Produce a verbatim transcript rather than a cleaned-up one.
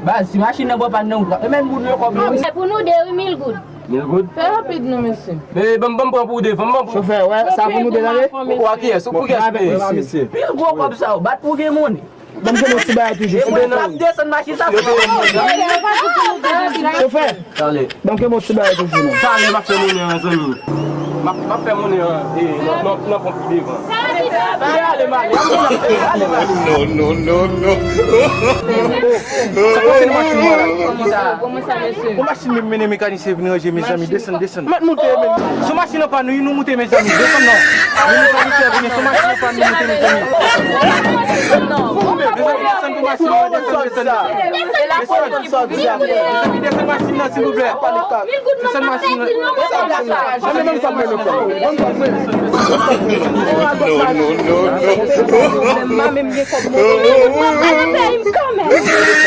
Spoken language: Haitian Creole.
Baz, si machin nan pran pàn nan, ou tra-, e menm moun yo kòb yo. Se pou nou de, wi, mil goud. Mil goud? Fè rapid non, mesye. Men, ban m, ban m pran pou ou de, ban m pran pou. Chofè, wè, sa pou nou de, tande? Ou a kiyès? Ou pou kiyès? Mil gwo kòb sa, ou bat pou gen moun. Ban m kenbe yon ti bagay toujou. E mwen, m ap desann machin sa. Chofè, ban m kenbe yon ti bagay toujou, non. Talè, m ap fè monnen an, zanmi. M ap, m ap fè monnen an, e, nan, nan, nan ponp ki devan. Ale, m ale, ale, m ale. Non, non, non, non. Sa k pase nan machin mwen la? Yon machin m mennen mekanisyen vin ranje, mezanmi, desann, desann. Mèt moute, men. Sou machin an pa nou, nou moute, mezanmi, desann non. Vini, mekanisyen vini, sou machin an pa nou, moute, mezanmi. Mezanmi, desann pou machin nan, desann, desann. Desann. Mezanmi, desann machin nan, silvouplè. Desann machin nan. Non, non, non, non. Mwen pa menm gen kòb mwen. Mwen pa nan peyi m kanmenm.